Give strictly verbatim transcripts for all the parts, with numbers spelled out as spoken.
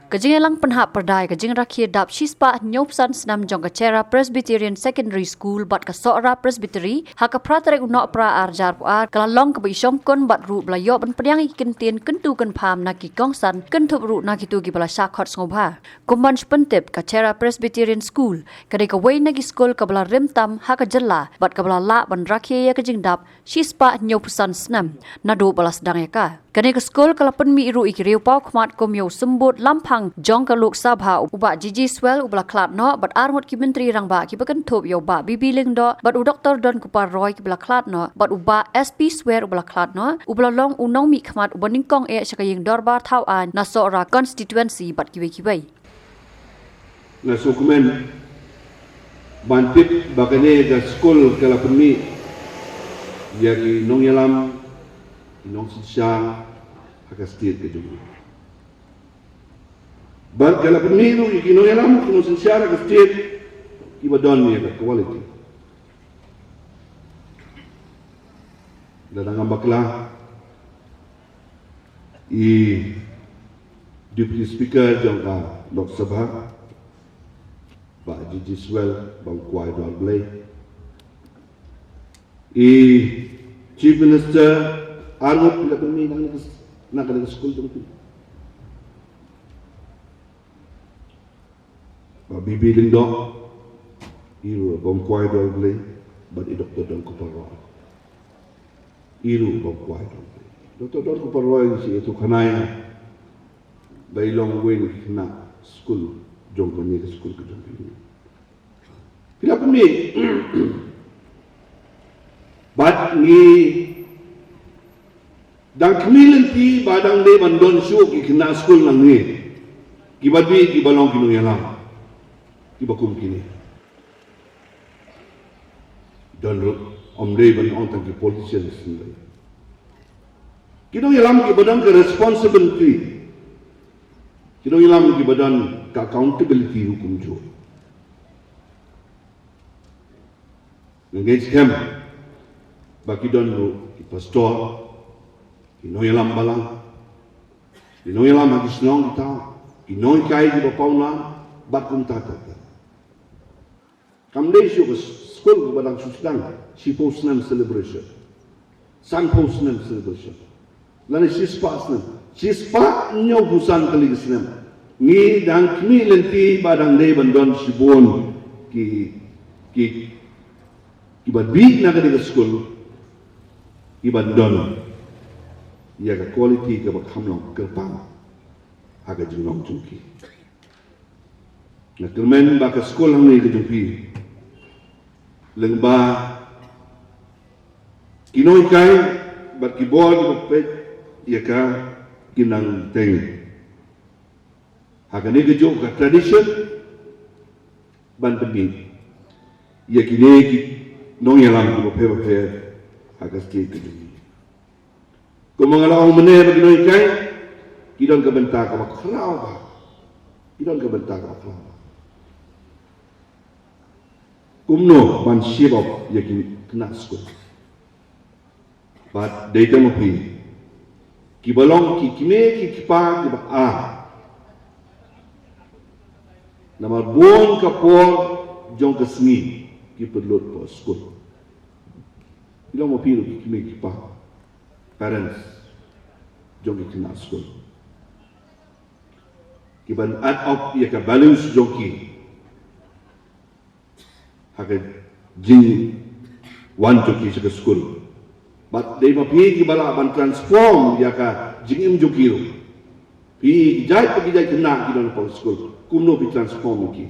Ka jingïalang pynhap pyrda ïa ka jingrakhe dap shispah hynñiewphew san snem jong ka Cherra Presbyterian Secondary School bad ka Sohra Presbytery ha ka phra tarik u Nohprah ar hajar arphew ar ka la long kaba i shongkun bad ruh ba la ïoh ban pdiang ïa ki kyntien kyntu kynpham na ki kongsan, kynthup ruh na kito kiba la shah khot sngewbha. Kumban shu pyntip, ka Cherra Presbyterian School ka dei kawei na ki skul kaba la rim tam ha ka jylla bad kaba la lah ban rakhe ïa ka jingdap shispah hynñiewphew san snem naduh ba la sdang ïa ka. Kane ka skul ka la pynmih ruh ïa ki riew paw khmat kum ïa u symbud lamphang jong ka Lok Sabha, u Bah G G Swell uba la khlad noh bad arngut ki myntri rangbah kiba kynthup ïa u Bah B B Lyngdoh bad u Doktor Donkupar Roy kiba la khlad noh bad u Bah S P Swer uba la khlad noh, uba la long u nongmihkhmat uba nyngkong eh sha ka ïing dorbar thaw aiñ na Sohra constituency bad kiwei kiwei. Nga sngewkmen ban tip ba kane ka skul ka la pynmih ïa ki nongïalam, ki nongsynshar ha ka state ka jong ngi. Bad ka la pynmih ruh ïa ki nongïalam, ki nongsynshar ha ka state kiba don ïa ka quality. Lada ngam bakla, i Deputy Speaker jong ka Lok Sabha, Bah G G Swell, ba ong kwai dor Blei. I Chief Minister, arngut phi la pynmih na kane ka s-, na kane ka skul jong phi. Bah B B Lyngdoh, i ruh ba ong kwai dor Blei, bad i Doktor Donkupar Roy, i ruh ba ong kwai dor Blei. Doktor Donkupar Roy, shi ïathuh khana ïa ba i long uwei na ki khynnah skul jong kane ka skul ka jong phi. Phi la pynmih. Bad ngi dang khmih lynti ba dang dei ban don shuh ki khynnah skul nangne kiba dei kiba long ki nongïalam kiba kum kine. Don ruh, ym dei ban ong tang ki politicians, ki nongïalam kiba don ka responsibility, ki nongïalam kiba don ka accountability ruh kumjuh. Nga ngeit skhem ba ki don ruh ki pastor, ki nongïalam balang, ki nongïalam ha ki shnong ki thaw, ki nonghikai kiba pawnam, bad kumta ter ter. Kam dei shuh ka skul kaba dang shu sdang shiphew snem celebration, sanphew snem celebration, lane shispah snem, shispah hynñiewphew san tylli ki snem. Ngi dang khmih lynti ba dang dei ban don shibun ki, ki, kiba dei na kane ka skul, kiban don ïa ka quality kaba kham long kyrpang ha ka jinglong jong ki. Nga kyrmen ba ka skul hangne ka jong phi, lyngba ki nonghikai bad ki bor kiba peit ïa ka, kin nang teng ha kane kajuh ka tradition ban pynmih ïa kine ki nongïalam kiba pher bapher ha ka state ka jong ngi. Kumba nga la ong mynne ba ki nonghikai ki don ka bynta kaba khraw bha. Ki don ka bynta kaba khraw bha. Kumno ban shape up ïa ki khynnah skul. Bad dei tang ma phi kiba long ki kmie ki kpa kiba ar. Namar bun ka por jong ka sngi ki pynlut hapoh skul. Ki long ma phi ruh ki kmie ki kpa, parents jong ki khynnah skul, kiban add up ïa ka values jong ki ha ka jingwan jong ki sha ka skul. Bad dei ma phi kiba lah ban transform ïa ka jingim jong ki ruh. Phi, ki jait pa ki jait khynnah ki don hapoh skul, kumno phi transform ïa ki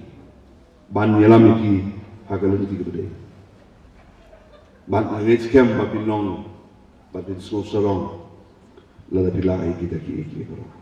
ban ïalam ïa ki ha ka lynti kaba dei. Bad nga ngeit skhem ba phin long, ba phin sngewsarong lada phi lah ïa kita kiei kiei baroh.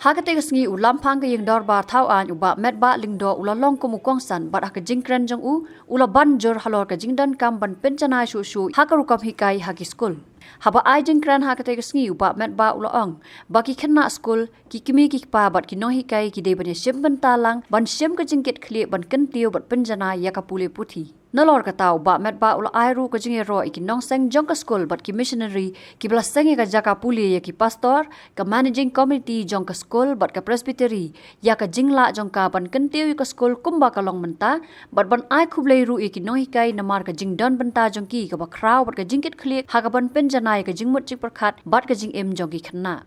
Ha katei ka sngi u Lamphang ka Ïing Dorbar Thaw Aiñ u Bah Metbah Lyngdoh u la long kum u kongsan bad ha ka jingkren jong u, u la ban jur halor ka jingdonkam ban pynjanai shuh shuh ha ka rukom hikai ha ki skul. Haba ai jingkren ha katei ka sngi, u Bah Metbah u la ong ba ki khynnah skul, ki kmie ki kpa bad ki nonghikai ki dei ban ïashim bynta lang ban shim ka jingkitkhlieh ban kyntiew bad pynjanai ïa ka pule puthi. Nalor kata, u Bah Metbah u la ai ruh ka jingïaroh ïa ki nongseng jong ka skul bad ki missionary kiba la seng ïa ka jaka pule, ïa ki pastor, ka managing committee jong ka skul bad ka presbytery ïa ka jinglah jong ka ban kyntiew ïa ka skul kumba ka long mynta, bad ban ai khublei ruh ïa ki nonghikai namar ka jingdon bynta jong ki kaba khraw bad ka jingkitkhlieh ha kaban pynjanai ïa ka jingmut jingpyrkhat bad ka jingim jong ki khynnah.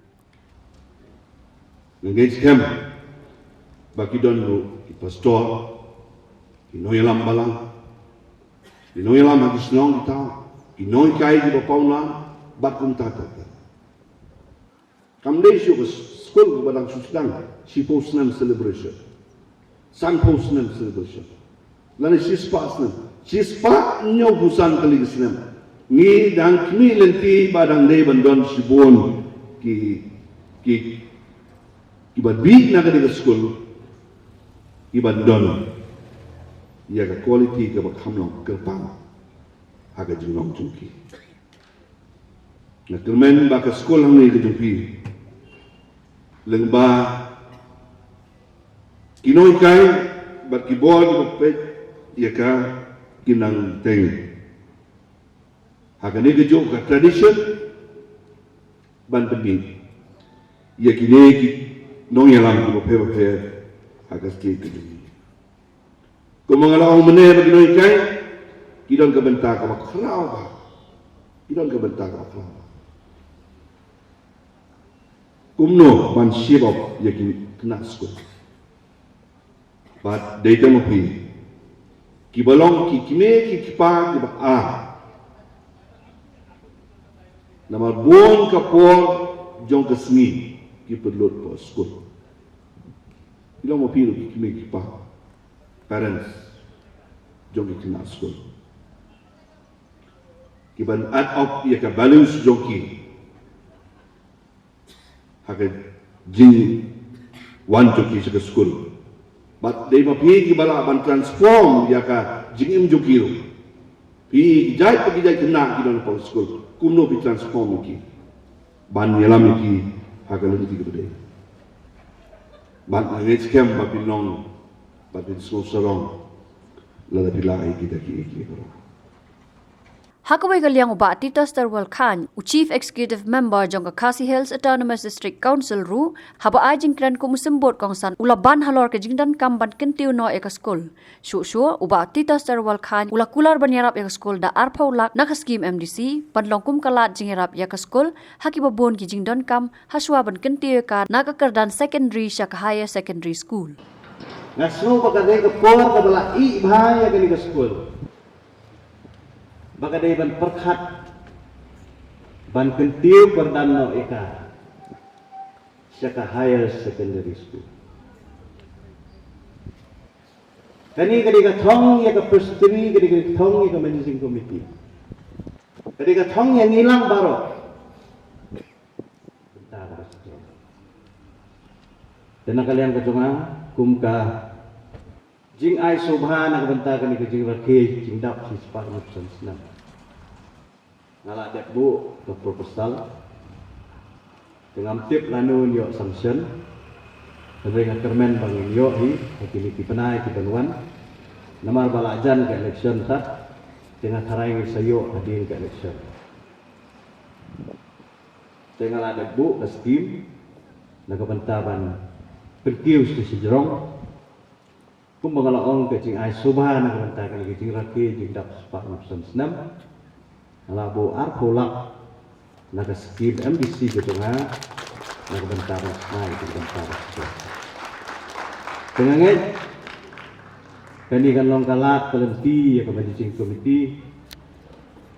Nga ngeit skhem ba ki don ruh ki pastor, ki nongïalam balang, ki nongïalam ha ki shnong ki thaw, ki nonghikai kiba pawnam, bad kumta ter ter. Kam dei shuh ka skul kaba dang shu sdang shiphew snem celebration, sanphew snem celebration, lane shispah snem, shispah hynñiewphew san tylli ki snem. Ngi dang khmih lynti ba dang dei ban don shibun ki, ki, kiba dih na ka dei ka skul, kiban don ïa ka quality kaba kham long kyrpang ha ka jinglong jong ki. Nga kyrmen ba ka skul hangne ka jong phi, lyngba ki nonghikai bad ki bor kiba peit ïa ka, ki nang teng ha kane ka juh ka tradition ban pynmih ïa kine ki nongïalam kiba pher bapher ha ka state ka jong ngi. Kumba nga la ong mynne, ba ki nonghikai ki don ka bynta kaba khraw bha, ki don ka bynta kaba khraw bha. Kumno ban shim ïa ki khynnah skul? Bad dei tang ma phi kiba long ki kmie ki kpa kiba ar, namar bun ka por jong ka sngi ki pynlut hapoh skul. Ki long ma phi ruh ki kmie ki kpa, parents jong ki khynnah skul, kiban add up ïa ka values jong ki ha ka jingwan jong ki sha ka skul. Bad dei ma phi kiba lah ban transform ïa ka jingim jong ki ruh. Phi, ki jait pa ki jait khynnah ki don hapoh skul, kumno phi transform ïa ki ban ïalam ïa ki ha ka lynti kaba dei. Bad nga ngeit skhem ba phin long, ba phin sngewsarong lada phi lah ïa kita kiei kiei baroh. Ha kawei ka liang, u Bah Titus Terwal Chyne, u Chief Executive Member jong ka Khasi Hills Autonomous District Council ruh, haba ai jingkren kum u symbud kongsan, u la ban halor ka jingdonkam ban kyntiew noh ïa ka skul. Shuh shuh, u Bah Titus Terwal Chyne u la kular ban ïarap ïa ka skul da arphew lak na ka skim M D C, ban long kum ka lad jingïarap ïa ka skul ha kiba bun ki jingdonkam, hashwa ban kyntiew ïa ka na ka kyrdan secondary sha ka higher secondary school. Nga sngew ba ka dei ka por kaba la ih bha ïa kane ka skul, ba ka dei ban pyrkhat ban kyntiew kyrdan noh ïa ka sha ka higher secondary school. Kane ka dei ka thong ïa ka presbytery, ka dei ka thong ïa ka managing committee, ka dei ka thong ïa ngi lang baroh. Te na ka liang ka jong nga, kum ka jingai sngewbha na ka bynta kane ka jingrakhe jingdap shispah hynñiewphew san snem, nga la dep buh ka proposal. Te ngam tip lano yn ïoh sanction, hynrei nga kyrmen ba ngin ïoh hi ha kine ki bnai ki ban wan, namar ba la jan ka election tad. Te nga tharai ngin sa ïoh hadien ka election. Te nga la dep buh ka skim na ka bynta ban pynkiew sha shajrong. Kumba nga la ong, ka jingai sngewbha na ka bynta kane ka jingrakhe jingdap shispah hynñiewphew san snem, nga la buh arphew lak na ka skim M D C ka jong nga na ka bynta ban shna ïa ka bynta ban shna. Te nga ngeit kane kan long ka lad ka lynti ïa ka managing committee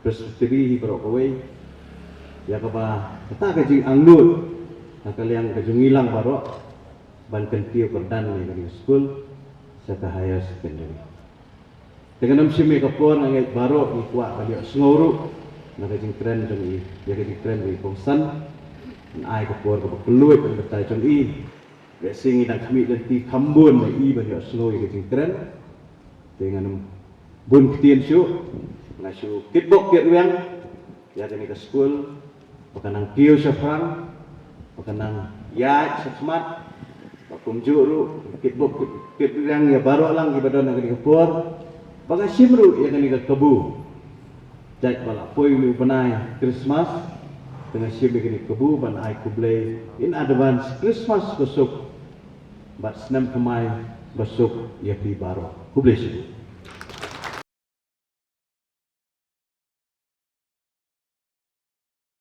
presbytery hi baroh kawei, ïa kaba kata ka jingangnud na ka liang ka jong ngi lang baroh ban kyntiew kyrdan ïa kane ka skul sha ka higher secondary. Te ngan ym shim ïa ka por, nga ngeit baroh ngi kwah ban ïohsngew ruh na ka jingkren jong i, ïa ka jingkren jong i kongsan. Ngan ai ka por kaba kylluid na ka bynta jong i. Lehse ngi dang khmih lynti kham bun na i ban ïohsngew ïa ka jingkren. Te ngan ym bun ktien shuh, nga shu kitbok kitrwiang. ïa kane ka skul ba kan nang kiew shaphrang, ba kan nang ïaid shakhmat, ba kumjuh ruh kit bok kit, kit riang ïa baroh lang kiba don ha kane ka por, ba kan shim ruh ïa kane ka kabu. Jait ba la poi une u bnai Christmas, te nga shim ïa kane ka kabu ban ai khublei in advance Christmas basuk bad snem thymmai basuk ïa phi baroh. Khublei shibun.